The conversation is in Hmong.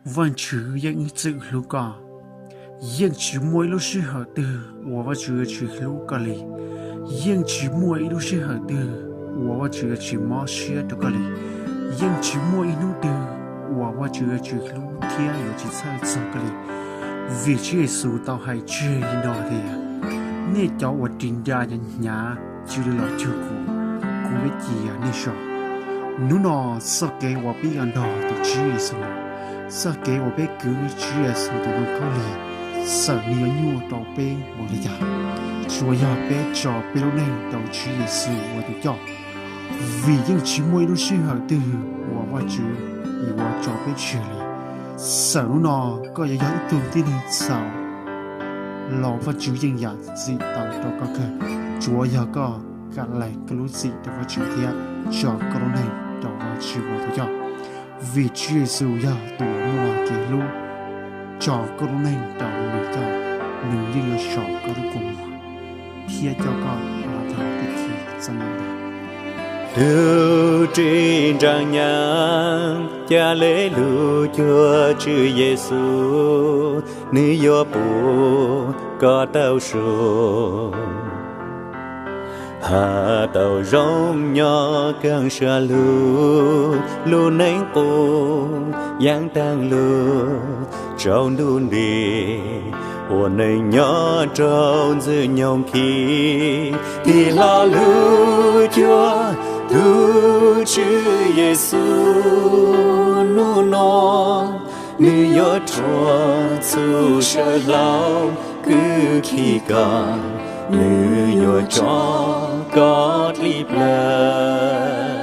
Vajtswv yeej ib txwm hlub koj. Yeej tsis muaj ib lub sij hawm twg uas Vajtswv yuav tsis hlub koj li. Yeej tsis muaj ib lub sij hawm twg uas Vajtswv yuav tsis mob siab rau koj li. Yeej tsis muaj ib hnub twg uas Vajtswv yuav tsis hlub thiab yuav tsis txhawj txog koj li. Vim Tswv Yexus tau hais tseg li no tias, nej cov uas ris nra hnyav hnyav, cia li los cuag kuv, kuv yuav cia nej so. Hnub no, txoj kev uas peb yuav nrog tus Tswv Yexus, txoj kev uas peb kwv Tswv Yexus tus ntoo khaub lig, txawm nws yuav nyuaj rau peb npaum li cas, tsuas yog peb tso peb lub neej rau Tswv Yexus ua tus coj. Vim yeej tsis muaj ib lub sij hawm twg uas Vajtswv yuav tso peb tseg li. Txawm hnub no koj yuav yog ib tug tib neeg txhaum los Vajtswv yeej yam txim tau rau koj kawg, tsuav yog koj kam lees koj lub txim rau Vajtswv thiab tso koj lub neej rau Vajtswv ua tus coj. Vim Tswv Yexus yog tus muaj kev hlub, tso koj lub neej rau nws coj, nws yeej yuav so koj lub kua muag thiab coj koj los rau tib thib txoj ntawd. Tus ris nra hnyav, ca le lug cuag Tswv Yexus, nws yuav pub koj tau su, has tau zoo nyob kaaj sua lug, lub neej qub yeej taag lug rau ntuj nti, ua neej nyob rau ntxwg nyoog khib. Tig hlo lug cuag tus Tswv Yexus hnub no, nws yuav rhuav txhua sawv hlau kwv khi koj, nws yuav tso koj dlib plawg.